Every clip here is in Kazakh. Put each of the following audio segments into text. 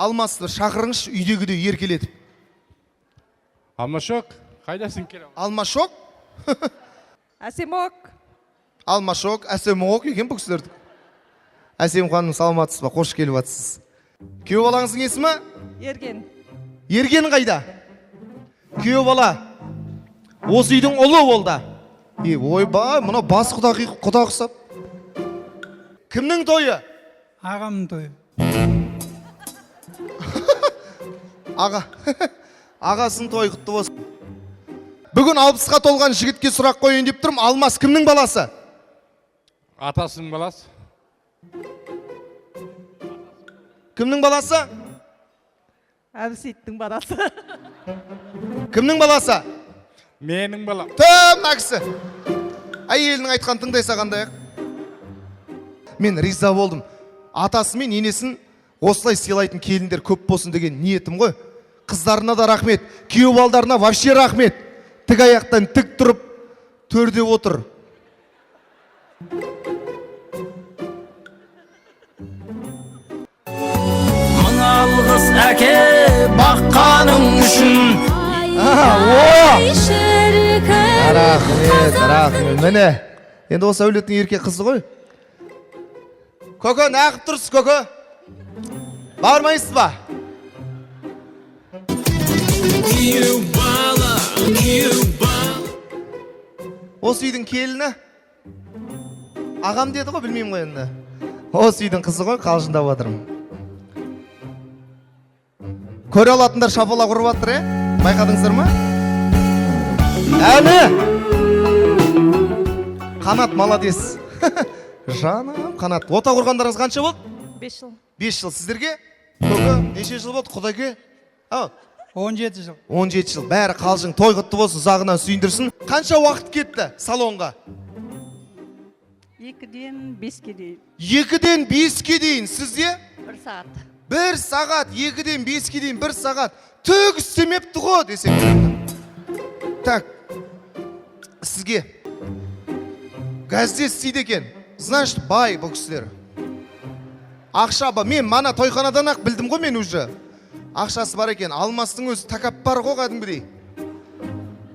Алмасты шақырыңызшы үйдегідей еркелетіп. Алмашок, қайдасың келе? Алмашок? Әсемок. Алмашок, Әсемок екен бұл кісілерді. Әсем ханым, саламатсыз ба? Қош келіп жатсыз. Күйеу балаңыздың есімі? Ерген. Ерген қайда? Күйеу бала. Осы үйдің ұлы ол да. Е, ойбай, мынау бас құдағи құда құсап. Кімнің тойы? Ағамның тойы. Аға. Ағасының тойы құтты болсын. Бүгін 60-қа толған жігітке сұрақ қояйын деп тұрмын. Алмас кімнің баласы? Атасының баласы. Кімнің баласы? Әбісейіттің баласы. Кімнің баласы? Менің балам. Тө, мына кісі. Әйелінің айтқанын тыңдай салғандай ақ. Мен риза болдым. Атасы мен енесін осылай сыйлайтын келіндер көп болсын деген ниетім ғой. Қыздарына да рахмет, күйеу балдарына вообще рахмет. Тік аяқтан тік тұрып төрде отыр. Мың алғыс әке баққаның үшін. Рахмет, рахмет. Міне, енді осы әулеттің ерке қызы ғой. Көке, неғып тұрсыз, көке? Бармайсыз ба? Күйеу бала, күйеу бала. Осы үйдің келіні ағам деді ғой, білмеймін ғой енді. Осы үйдің қызы ғой, қалжыңдап жатырмын. Көре алатындар шапалақ ұрып жатыр, е? Байқадыңыздар ма? Әне! Қанат молодец. Жаным, Қанат. Ота құрғандарыңыз қанша болды? 5 жыл. 5 жыл. Сіздерге? Көке, неше жыл болды? Құдеке? Ау. 17 жыл. 17 жыл. Бәрі қалжың, той құтты болсын, ұзағынан сүйіндірсін. Қанша уақыт кетті салонға? 2-ден 5-ке дейін. 2-ден 5-ке дейін. Сізде? 1 сағат. 1 сағат, 2-ден 5-ке дейін 1 сағат. Түк істемепті ғой десек. Так, сізге газде істейді екен. Значит, бай бұл кісілер. Ақша ба, мен мана тойханадан ақ білдім ғой мен уже. Ақшасы бар екен. Алмастың өзі тәкаппар ғой кәдімгідей.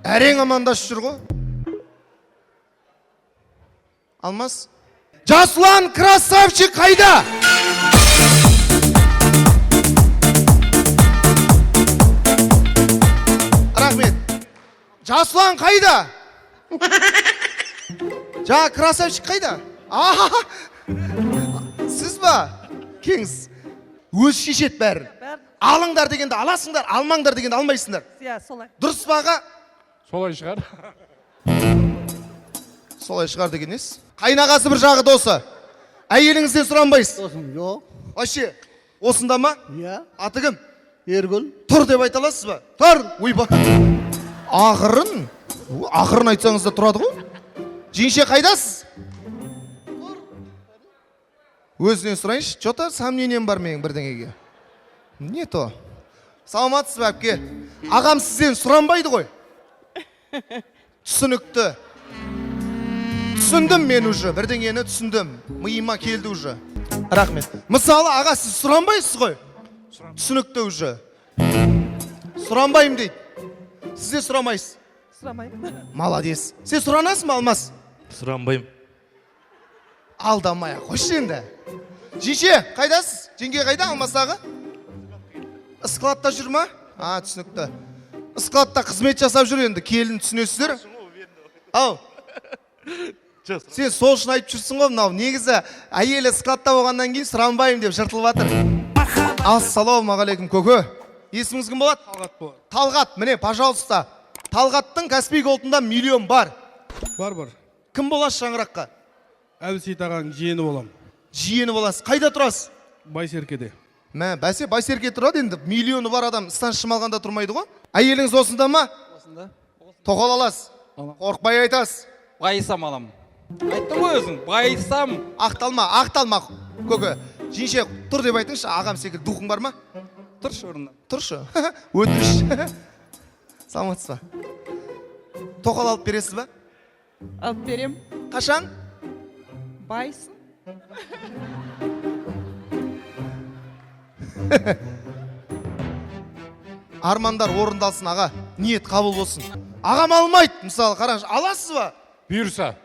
Әрең амандасып жүр ғой. Алмас. Жасұлан красавчик қайда? Рахмет. Жасұлан қайда? Жаңа красавчик қайда? Аха! Сіз ба? Кеңіз. Өз шешеді бәрін. Бәрін. Алыңдар дегенде аласыңдар, алмаңдар дегенде алмайсыңдар. Иә, солай. Дұрыс па, аға? Солай шығар. Солай шығар деген несі? Қайнағасы бір жағы досы. Әйеліңізден сұранбайсыз. Досым жоқ. Вообще, осында ма? Иә. Аты кім? Еркүл. Тұр деп айта аласыз ба? Тұр. Ойбай. Ақырын. Ақырын айтсаңыз да тұрады ғой. Жеңше қайдасыз? Өзінен сұрайыншы. Че-то сомнением бар менің бірдеңеге. Не то. Саламатсыз ба, әпке? Ағам сізден сұранбайды ғой. Түсінікті. Түсіндім мен уже, бірдеңені түсіндім. Миыма келді уже. Рахмет. Мысалы, аға, сіз сұранбайсыз ғой? Түсінікті уже. Сұранбаймын дейді. Сіз де сұрамайсыз. Сұрамаймын. Молодец. Сен сұранасың ба, Алмас? Сұранбаймын. Алдамай ақ қойшы енді. Жеңше, қайдасыз? Жеңге қайда, Алмас аға? Складта жүр ма? А, түсінікті. Складта қызмет жасап жүр енді, келін түсінесіздер. Ау. Сен сол үшін айтып жүрсің ғой мынау. Негізі әйелі складта болғаннан кейін сұранбаймын деп жыртылып жатыр. Ассалаумағалейкум, көке. Есіміңіз кім болады? Талғат болады. Талғат, міне, пожалуйста. Талғаттың Каспий Голдында миллион бар. Бар, бар. Кім боласыз шаңыраққа? Әбісейіт ағаның жиені боламын. Жиені боласыз. Қайда тұрасыз? Байсеркеде. Мә, бәсе Байсерке тұрады енді. Миллионы бар адам стан шымалғанда тұрмайды ғой. Әйеліңіз осында ма? Осында. Тоқал аласыз. Алам. Қорықпай айтасыз. Байысам алам. Айттым ғой өзің, байысам. Ақталма, ақталма, көке. Жеңше, тұр деп айтыңызшы, ағам секілді духың бар ма? Тұршы орнынан. Тұршы. Өтініш. Саламатсыз ба? Тоқал алып бересіз ба? Алып берем. Қашан? Байсың. Армандар орындалсын, аға. Ниет қабыл болсын. Ағам алмайды, мысалы, қараңыз. Аласыз ба? Бұйырса.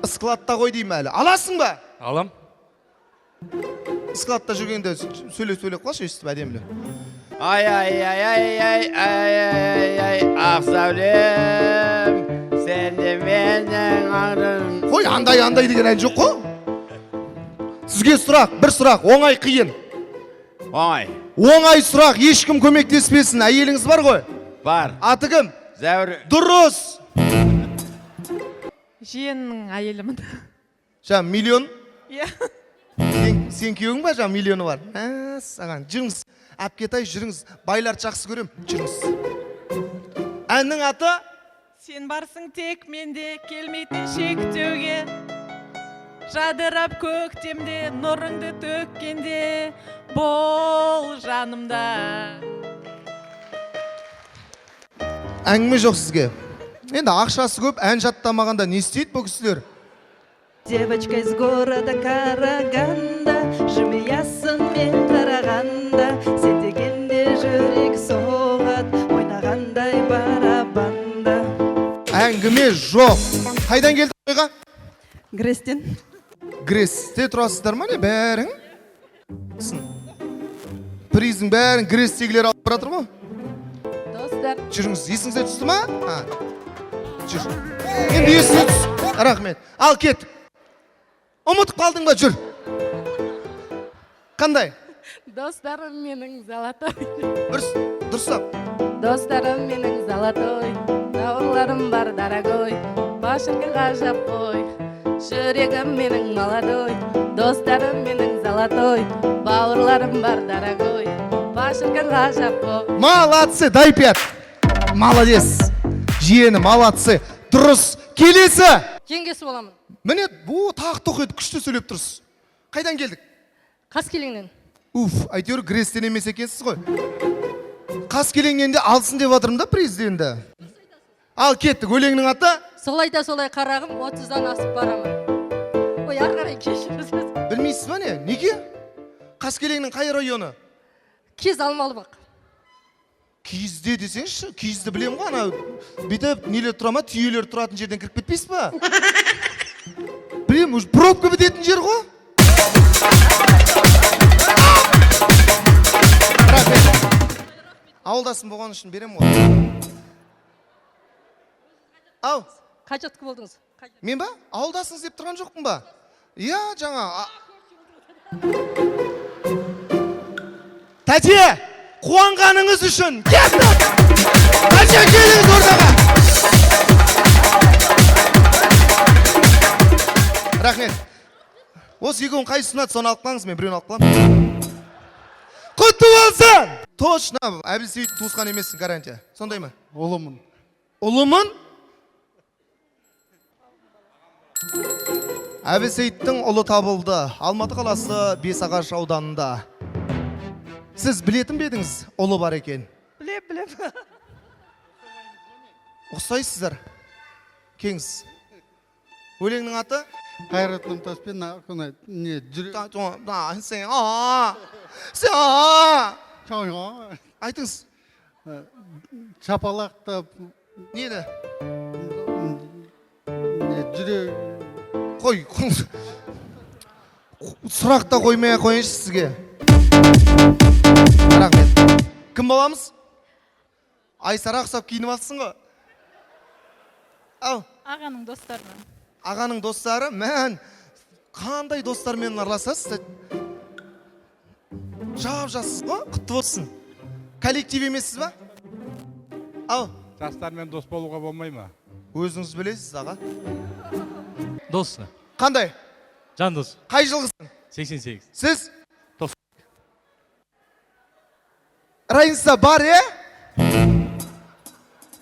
Складта қой деймін әлі. Аласың ба? Алам. Складта жүргенде сөйлеп сөйлеп қалшы өйстіп әдемілеп. Ай ай ай ай ай ай ай ай ақ сәулем, сен де менің аңрым. Қой, андай андай деген ән жоқ қой. Сізге сұрақ, бір сұрақ, оңай қиын. Оңай. Оңай сұрақ, ешкім көмектеспесін. Әйеліңіз бар ғой? Бар. Аты кім? Зәуір. Дұрыс. Жиеннің әйелімін. Жаңа миллион. Иә. Сен күйеуің ба жаңа миллионы бар? Ә, саған жүріңіз. Әпкетай, жүріңіз. Байларды жақсы көрем. Жүріңіз. Әннің аты? Сен барсың тек менде, келмейтін шектеуге. Жадырап көктемде, нұрыңды төккенде, бол жанымда. Әңгіме жоқ сізге. Енді ақшасы көп, ән жаттамағанда не істейді бұл кісілер? Девочка из города Караганда, жымиясың мен қарағанда, сен дегенде жүрек соғады, ойнағандай барабанда. Әңгіме жоқ. Қайдан келді тойға? Грестен. Гресте тұрасыздар ма не бәрің? Приздің бәрін Грестегілер алып баратыр ғой. Достар. Жүріңіз, есіңізге түсті ма? Жүр. Енді есіңе түс. Рахмет. Ал кет. Ұмытып қалдың ба, жүр. Қандай? Достарым менің золотой. Дұрыстап. Достарым менің золотой. Бауырларым бар дорогой. Башыркын ғажап қой. Жүрегім менің молодой. Достарым менің золотой. Бауырларым бар дорогой. Башыркын ғажап қой. Молодцы, дай пять. Молодец. Жиені, молодцы. Дұрыс. Келесі. Жеңгесі боламын. Міне, бұ тақ тоқ етіп күшті сөйлеп тұрсыз. Қайдан келдік? Қаскелеңнен. Уф, әйтеуір Грестен емес екенсіз ғой. Қаскелеңнен де алсын деп жатырмын да президенті. Ал кеттік, өлеңнің аты? Солай да солай қарағым, 30-дан асып барамын. Ой, ары қарай кешіріңіз. Білмейсіз ба не? Неге? Қаскелеңнің қай районы? Киіз Алмалы бақ. Киізде десеңізші, киізді білемін ғой, ана бүйтіп нелер тұра ма, түйелер тұратын жерден кіріп кетпейсіз ба? Білемін, уже пробка бітетін жер ғой. Рахмет. Ауылдасым болған үшін беремін ғой. Ау. Қай жақтікі болдыңыз? Мен ба? Ауылдасыңыз деп тұрған жоқпын ба? Иә, жаңа. Тәте, қуанғаныңыз үшін кеттік! Тәте, келіңіз ортаға! Рахмет. Осы екеуінің қайсысы ұнады, соны алып қалыңыз, мен біреуін алып қаламын. Құтты болсын! Точно, Әбілсейіттің туысқан емессің, гарантия. Сондай ма? Ұлымын. Ұлымын? Әбілсейіттің ұлы табылды. Алматы қаласы Бесағаш ауданында. Сіз білетін бе едіңіз, ұлы бар екен? Білем, білем. Ұқсайсыздар. Кеңіз. Өлеңнің аты? Қайрат Нұртаспен не жүрек. Айтыңыз. Шапалақтап. Нені? Не жүрек. Қой, сұрақ та қоймай ақ қояйыншы сізге. Рахмет. Кім боламыз? Айсара ұқсап киініп алыпсың ғой. Ау. Ағаның достарынан. Ағаның достары, мән, қандай достармен араласасыз? Жап жассыз ғой, құтты болсын. Коллектив емессіз ба? Ау. Жастармен дос болуға болмай ма? Өзіңіз білесіз, аға. Дос. Қандай? Жан дос. Қай жылғысың? 88. Сіз? Разница бар, е?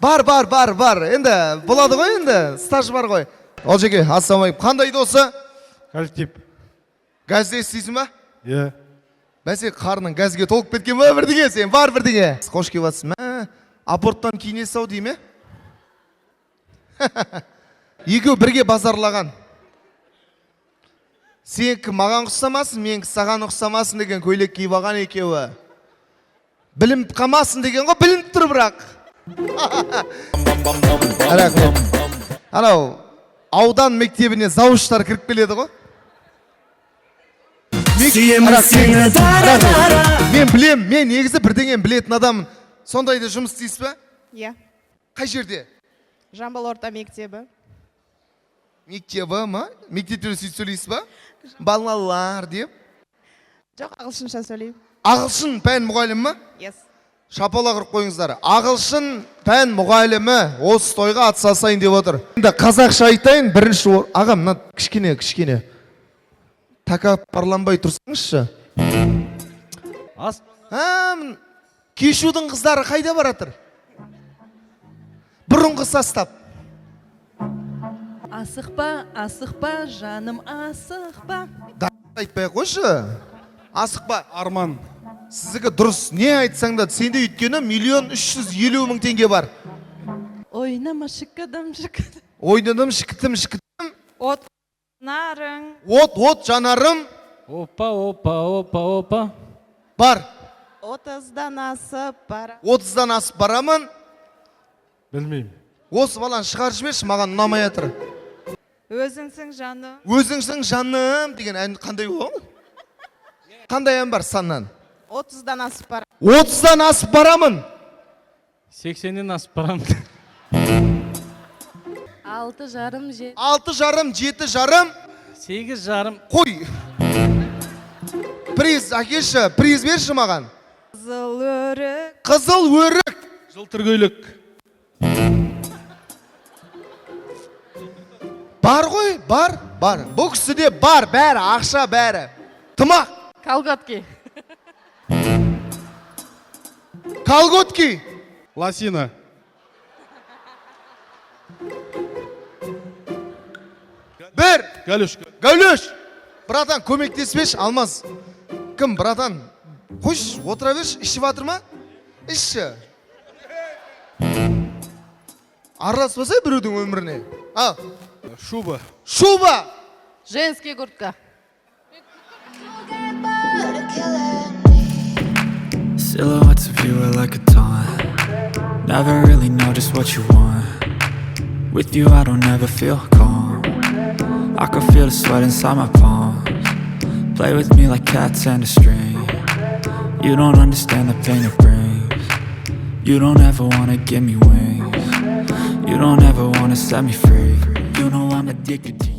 Бар, бар, бар, бар. Енді болады ғой енді, стаж бар ғой. Олжеке, ассалаумағалейкум. Қандай досы? Коллектив. Газде істейсің ба? Иә. Бәсе, қарның газге толып кеткен ба бірдеңе сен? Бар бірдеңе. Қош келіп жатсың. Мә, апорттан киінесіз ау деймін, е? Екеуі бірге базарлаған. Сенікі маған ұқсамасын, менікі саған ұқсамасын деген көйлек киіп алған екеуі. Білініп қалмасын деген ғой, білініп тұр бірақ. Рахмет. Анау аудан мектебіне завуштар кіріп келеді ғой. Сүйемін сені, дара, дара. Мен білем, мен негізі бірдеңені білетін адаммын. Сондайда жұмыс істейсіз ба? Иә. Қай жерде? Жамбыл орта мектебі. Мектебі ма? Мектепте сөйтіп сөйлейсіз ба? Балалар деп. Жоқ, ағылшынша сөйлеймін. Ағылшын пән мұғалімі ма? Yes. Шапалақ ұрып қойыңыздар. Ағылшын пән мұғалімі осы тойға атсалысайын деп отыр. Енді қазақша айтайын, бірінші аға, мына кішкене, кішкене. Тәкаппарланбай тұрсаңызшы. Ас. Кешудің қыздары қайда баратыр? Бұрынғы состав. Асықпа, асықпа, жаным, асықпа. Да, айтпай ақ қойшы. Асықпа. Арман. Сіздікі дұрыс. Не айтсаң да, сенде өйткені 1 350 000 теңге бар. Ойнама шыққадам, шыққадам. Ойнадым, шікітім, шікітім. От, нарың. От, от, жанарым. Опа, опа, опа, опа. Бар. 30-дан асып бара. 30-дан асып барамын. Білмеймін. Осы баланы шығарып жіберші, маған ұнамай жатыр. Өзіңсің жаным. Өзіңсің жаным деген ән қандай ол? Қандай ән бар саннан? 30-дан асып бара. 30-дан асып барамын. 80-нен асып барамын. 6,5 7. 6,5, 7,5. 8,5. Қой. Приз әкеші, приз берші маған. Қызыл өрік. Қызыл өрік. Жылтыр көйлек. Бар ғой, бар, бар. Бұл кісіде бар, бәрі, ақша бәрі. Тымақ. Колготки. Колготки. Лосина. Бір. Галюш. Галюш. Братан, көмектеспеші, Алмаз. Кім, братан? Қойшы, отыра берші, ішіп жатыр ма? Ішші. Араласпасай біреудің өміріне. Ал. Шуба. Шуба. Женский куртка. Silhouettes of you are like a taunt. Never really know just what you want. With you I don't ever feel calm. I can feel the sweat inside my palms. Play with me like cats and a string. You don't understand the pain it brings. You don't ever wanna give me wings. You don't ever wanna set me free. You know I'm addicted to